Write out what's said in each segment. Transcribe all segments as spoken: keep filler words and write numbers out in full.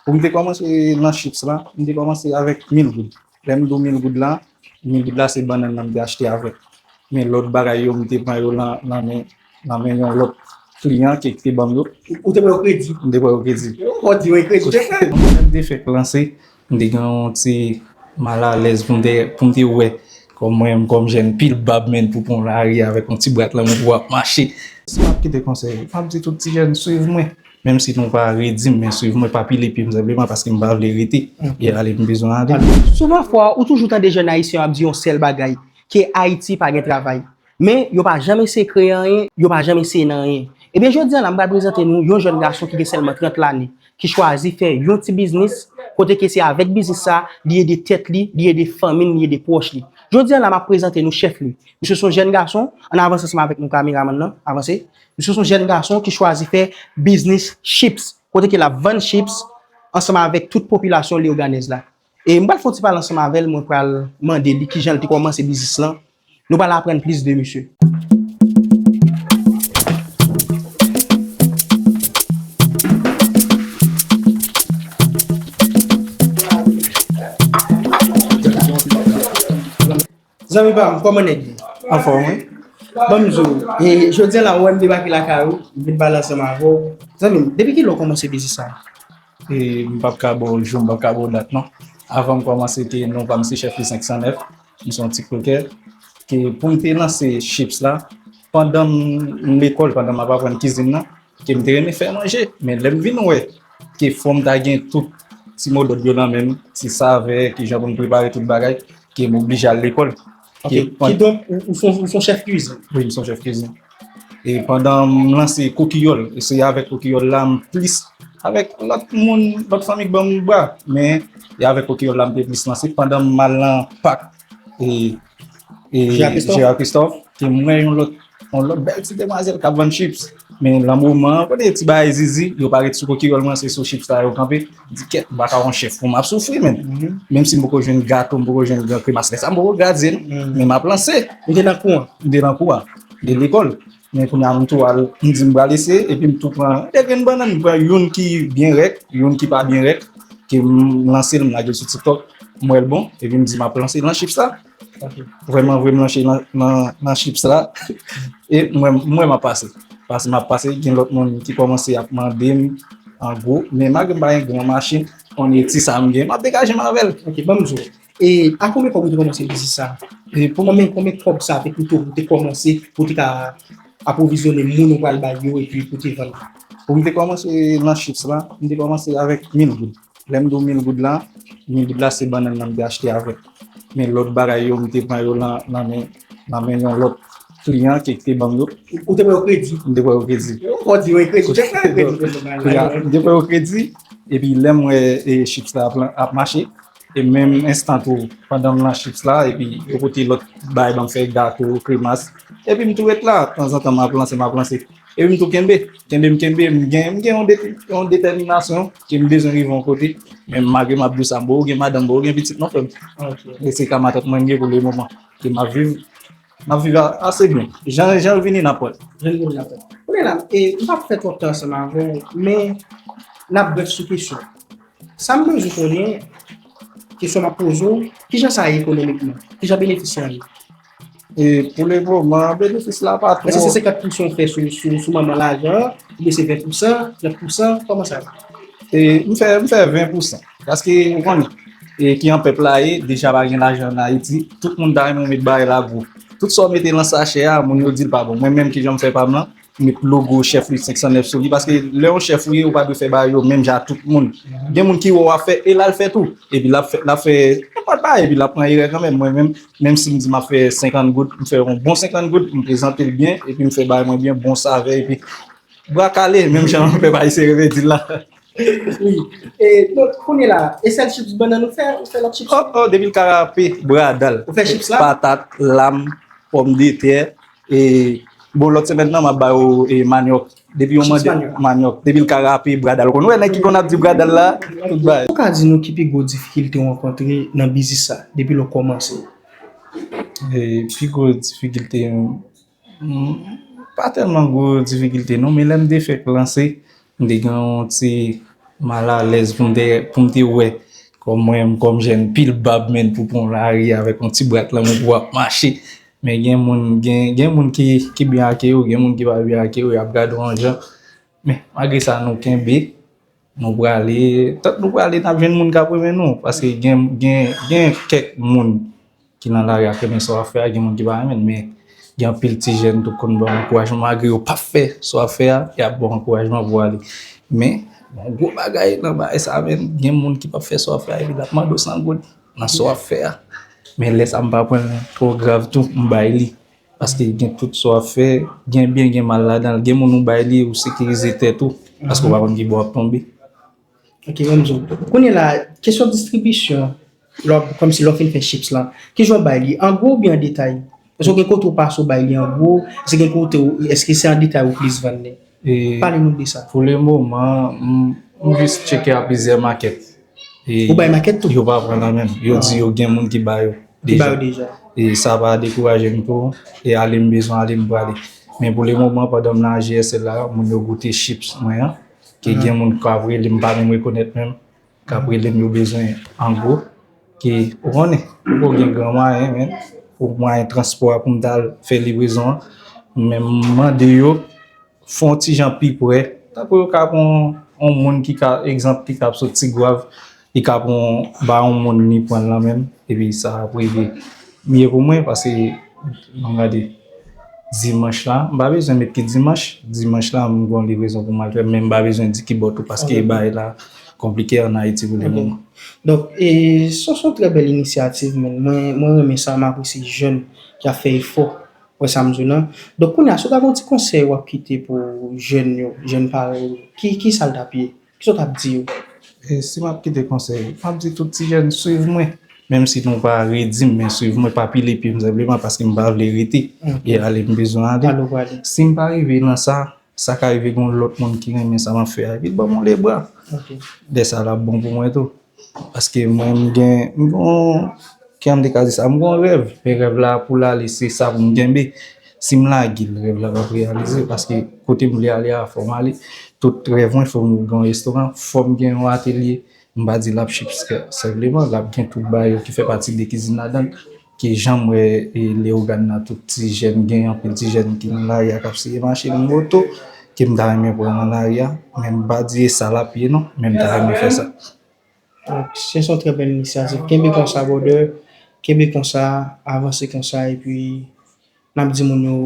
Pou m te kòmanse nan chips la, m te kòmanse avèk mil goud. Lè m di w mil goud la, mil goud la se bannann nan m te achte avèk. Men lòt bagay yo, m te pran yo nan, nan men, nan men yon lòt kliyan ki te ban m yo. Ou te pran yo kredi? M te pran yo kredi. Ou di yo kredi, chèf la. Mwen menm te fèk lanse, m te gen yon ti malalèz pou m te, pou m te wè kòm mwen menm kòm jèn pil bab menm pou pran lari avèk yon ti bwat lan men pou w ap mache. Si m ap kite konsèy, m ap di tout ti jèn swiv mwen. Menm si nou pa redi m, men swiv mwen, pa pile pye m senpleman paske m pa vle rete. E ale m bezwen ale. Souvan fwa, ou toujou tande jèn ayisyen ap di yon sèl bagay, ke Ayiti pa gen travay. Men, yo pa janm eseye kreye anyen, yo pa janm eseye nan anyen. Ebyen, jodi a la, m pral prezante nou yon jèn gason ki gen sèlman trant lane, ki chwazi fè yon ti biznis, kote ke se avèk biznis sa, li ede tèt li, li ede fanmi l, li ede pwòch li. Jodi a la, m ap prezante nou chèf li. Misye se yon jèn gason, ann avanse ansanm avèk nou, kameramann nan, avanse. Misye se yon jèn gason ki chwazi fè biznis chips, kote ke l ap vann chips ansanm avèk tout popilasyon Leyoganèz la. E m pral fè yon ti pale ansanm avè l, mwen pral mande li kijan l te kòmanse biznis lan. Nou pral aprann plis de misye. Zanmi pa m, kòman nèg ye? Anfòm, wi. Ban m di w, e, jodi a la, ou wè m debake lakay ou, m vin pale ansanm avè w. Zanmi m, depi kilè w kòmanse biznis sa? E, m p ap ka ba w jou, m p ap ka ba w dat, non. Avan m kòmanse, te non pa m se Chèf Li senk san nèf, m se yon ti kwekè. Ke pou m te lanse chips la, pandan m, m lekòl, pandan m ap aprann kizin nan, ke m te renmen fè manje. Men lè m vin wè ke fò m ta gen tout ti modòd yo nan men m, ti savè, kijan pou m prepare tout bagay, ke m oblije al lekòl. Ok, kidonk, ou, ou se yon, ou se yon chèf kwizin? Wi, m se yon chèf kwizin. E pandan m lanse kokiyòl, e se avèk kokiyòl la, m plis avèk lòt moun, lòt fanmi k ban m bra. Men, e avèk kokiyòl la, m te plis lanse. Pandan m al nan pak, e, e Gérard Christophe, ke m wè yon lòt, yon lòt bèl ti demwazèl k ap vann chips. Men, nan moman an, kote ti bagay zizi, yo pa ret sou kokiyòl mwen, se sou chips la yo kanpe. M di, kèt, m pa ka yon chèf pou m ap soufri, menm. Menm si m poko jwenn gato, m poko jwenn gran kremas, lè sa m poko gradye, non. Men m ap lanse. Ou te nan kou an? M te nan kou a. M te lekòl. Men kounye a, m tou al, m di m pral eseye, epi m tou pran de grenn bannann, m pran youn ki byen rèk, youn ki pa byen rèk, ke m lanse l, m lage l sou TikTok, m wè l bon, epi m di m ap lanse l nan chips la. Vrèman vre, m lanse nan, nan, nan chips la, e m wè, m wè m ap pase. Paske m ap pase, gen lòt moun ki kòmanse ap mande m, an gwo, men malgre m pa gen gran machin, on eti sa m gen, m ap degaje m avè l. Ok, ban m di w. E a konbyen kòb ou te kòmanse biznis sa? E pou konbyen, konbyen kòb sa te koute w pou te kòmanse, pou te ka apwovizyone moun ou pral bay yo epi pou te vann? Pou m te kòmanse nan chips la, m te kòmanse avèk mil goud. Lè m di w mil goud la, mil goud la se bannann nan m te achte avèk. Men lòt bagay yo, m te pran yo nan, nan men, nan men yon lòt kliyan ki te ban m yo. Ou te pran yo kredi? M te pran yo kredi. Ou di yo kredi, chèf la kredi. M te pran yo kredi, epi lè m wè e, chips la ap, ap mache, e menm enstan tou, pandan m nan chips la, epi yo pote lòt bagay ban m fè gato, kremas, epi m tou ret la, tanzantan m ap lanse, m ap lanse. Epi m tou kenbe, kenbe, m kenbe, m gen, m gen yon de-, yon detèminasyon ke m bezwen rive yon kote. Men malgre m ap di w sa, m poko gen madanm, m poko gen pitit non, frè m. E se ka matant mwen m gen pou le moman. Ke m ap viv, m ap viv a-, ase byen. Jan, jan l vini, n ap wè. Jan l vini, n ap wè. Kounye a la, e, m p ap fè twòp tan ansanm avè w, men n ap brèf sou kesyon. Sa m bezwen konnen, kesyon m ap poze w, kijan sa ye ekonomikman? Kijan benefis lan ye? E pou le moman, benefis la pa twò. Èske se senkant pousan w fè sou, sou, sou manman lajan an? Oubyen se ven pousan, trant pousan? Kòman sa ye? E m fè, m fè ven pousan. Paske, ou konnen, e ki an pèp la ye, deja pa gen lajan ann Ayiti, tout moun ta renmen w met bagay la gwo. Tout sa w mete nan sachè a, moun yo di l pa bon. Mwen menm, kijan m fè pa m lan, met logo Chèf Li senk san nèf sou li, paske lè yon chèf ou ye, ou pa dwe fè bagay yo menm jan ak tout moun. Gen moun ki wè w ap fè, e l al fè tou. Epi l ap fè, l ap fè nenpòt bagay, epi l ap pran erè kanmenm. Mwen menm, menm si m di m ap fè senkant goud, m fè yon bon senkant goud, m prezante l byen, epi m fè bagay mwen byen, bon savè, epi bra kale, menm jan pèp ayisyen yo di l la. Wi. E, donk, kounye a la, e sèl chips bannann ou fè, ou fè lòt chips? Oh, oh, depi l ka rape, bradal. Ou fè chips la? Patat, lam, pòmdetè, e, bon, lòt semèn nan, m ap ba yo, e, manyòk. Depi yo mande manyòk, depi l ka rape, bradal. Ou konn wè nèg ki konn ap di bradal la, tout bagay. Ou ka di nou ki pi gwo difikilte w rankontre nan biznis sa, depi lè w kòmanse? E, pi gwo difikilte, Hmm, pa tèlman gwo difikilte non, men lè m te fèk lanse, m te gen yon ti, Malalèz pou m te, pou m te wè kòm mwen menm kòm jèn pil bab menm pou pran lari avèk yon ti bwat lan men pou w ap mache. Men gen moun, gen, gen moun ki, ki byen akeyi w, gen moun ki pa byen akeyi w, y ap gade w yon jan. Men malgre sa nou kenbe, nou prale, tant nou prale n ap jwenn moun k ap renmen nou. Paske gen, gen, gen kèk moun ki nan lari a k renmen sa w ap fè a, gen moun ki pa renmen l, men gen anpil ti jèn tou k konn ba w ankourajman, malgre yo p ap fè sa w ap fè a, y ap ba w ankourajman pou w ale. Men, yon gwo bagay nan bagay sa a, men gen moun ki p ap fè sa w ap fè a, epi l ap mande w san goud nan sa w ap fè a. Men lè sa a, m pa pran l twò grav tou, m bay li. Paske gen tout sa w ap fè, gen byen, gen mal ladan l. Gen moun ou bay li, ou sekirize tèt ou, paske w pa konn ki bò w ap tonbe. Ok, mwen m di w. Kounye a la, kesyon distribisyon, lè w ap, kòmsi lè w fin fè chips lan, kijan w bay li? An gwo oubyen an detay? Èske gen kote w pase w bay li an gwo? Èske gen kote w, èske se an detay ou plis vann li? Pale nou de sa. Pou le moman, m, m jis tcheke a plizyè makèt. Ou bay makèt tou? Yo pa pran nan men m. Yo di yo gen moun ki ba yo deja. Ki ba yo deja. E sa pa dekouraje m tou. E ale m bezwen ale, m prale. Men pou le moman, pandan m nan A G S L la, moun yo goute chips mwen an. Ke gen moun k ap rele m, m pa menm rekonèt menm, k ap rele m, yo bezwen an gwo. Ke, ou konnen, fòk ou gen gran mwayen, men, pou mwayen transpò a pou m t al fè livrezon an. Men m mande yo, fè yon ti jan pi prè. Tankou yo ka pran yon moun ki ka, egzanp, ki ka ap sot Tigwav, li ka pran, ba yon moun li pran l nan men l, epi sa ap rive byen pou mwen, paske, ann gade, dimanch la, m pa bezwen met ki dimanch, dimanch la, m gen yon livrezon pou m al fè, men m pa bezwen di ki bò tou, paske bagay la konplike ann Ayiti pou le moman. Donk, e, se, se yon trè bèl inisyativ, men mwen, mwen renmen sa, m apresye jèn ki ap fè efò. Wè sa m di w lan. Donk, kounye a, si w ta gen yon ti konsèy w ap kite pou jèn yo, jèn parèy ou, ki, ki sa l t ap ye? Kisa w t ap di yo? E si m ap kite konsèy, m ap di tout ti jèn, swiv mwen. Menm si nou pa redi m, men swiv mwen, pa pile pye m senpleman, paske m pa vle rete. E ale, m bezwen ale. Si m pa rive nan sa, sa ka rive gen yon lòt moun ki renmen sa m ap fè a, epi l ban m yon lebra. Lè sa a, l ap bon pou mwen tou. Paske mwen, m gen, m gen yon, kòman m te ka di sa, m gen yon rèv, men rèv la pou l ale, se sa pou m kenbe. Si m lage l, rèv la p ap reyalize, paske kote m vle ale a, fò m ale. Tout rèv mwen, fò m gen yon restoran, fò m gen yon atelye. M pa di l ap chips senpleman, l ap gen tout bagay yo ki fè pati de kizin ladan l. Ke jan m wè, e, Leyogàn nan, tout ti jèn, gen anpil ti jèn ki nan lari a k ap seye mache, gen moto, ke m ta renmen pran nan lari a, men m pa di e sa l ap ye non, men m ta renmen fè sa. Donk, se yon trè bèl inisyativ. Kenbe konsa, brother. Kenbe konsa, avanse konsa, epi n ap di moun yo,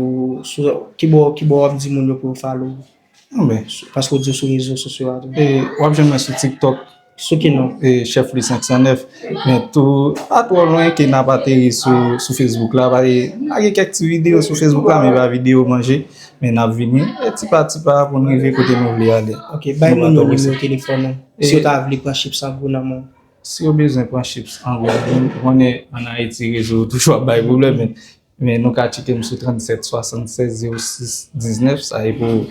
sou, ki bò, ki bò w ap di moun yo pou yo follow w? Paske w di w sou rezo sosyo a tou. E, w ap jwenn mwen sou TikTok. Sou ki non? E, Chef Louis senk san nèf. Men tou, pa twò lwen ke n ap ateri sou, sou Facebook la. Paske m lage kèk ti videyo sou Facebook la, men e pa videyo manje. Men n ap vini, e, tipa tipa pou n rive kote nou vle ale. Ok, bay moun yo nimewo telefòn ou. Si yo ta vle pran chips an gwo nan men w. Si yo bezwen pran chips an gwo nan men m, ou konnen ann Ayiti rezo toujou ap bay pwoblèm, men, men nou ka tcheke m sou trannsèt swasannsèz zewo sis diznèf, sa e pou,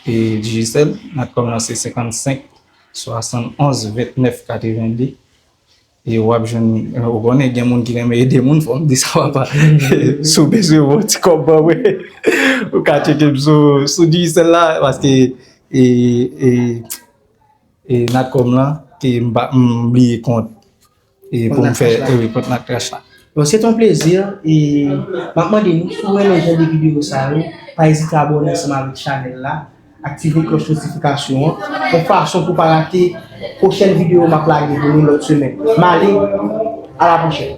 e, Digicel, Natcom lan se senkannsenk swasannonz ventnèf katrevende. E w ap jwenn, ou konnen gen moun ki renmen ede moun, fò m di sa papa. Si w bezwen yon ti kòb ban mwen, ou ka tcheke m sou, sou Digicel la, paske, e, e, e, Natcom lan, ke m pa, m bliye kont, e, pou m fè, e, wi, kont Natcash la. Bon, se t yon plezi, e m ap mande nou, si w renmen jan de videyo sa yo, pa ezite abòne ansanm avèk chanèl la, aktive klòch notifikasyon an, yon fason pou w pa rate pwochèn videyo m ap lage pou nou lòt semèn. M ale, a la pwochèn.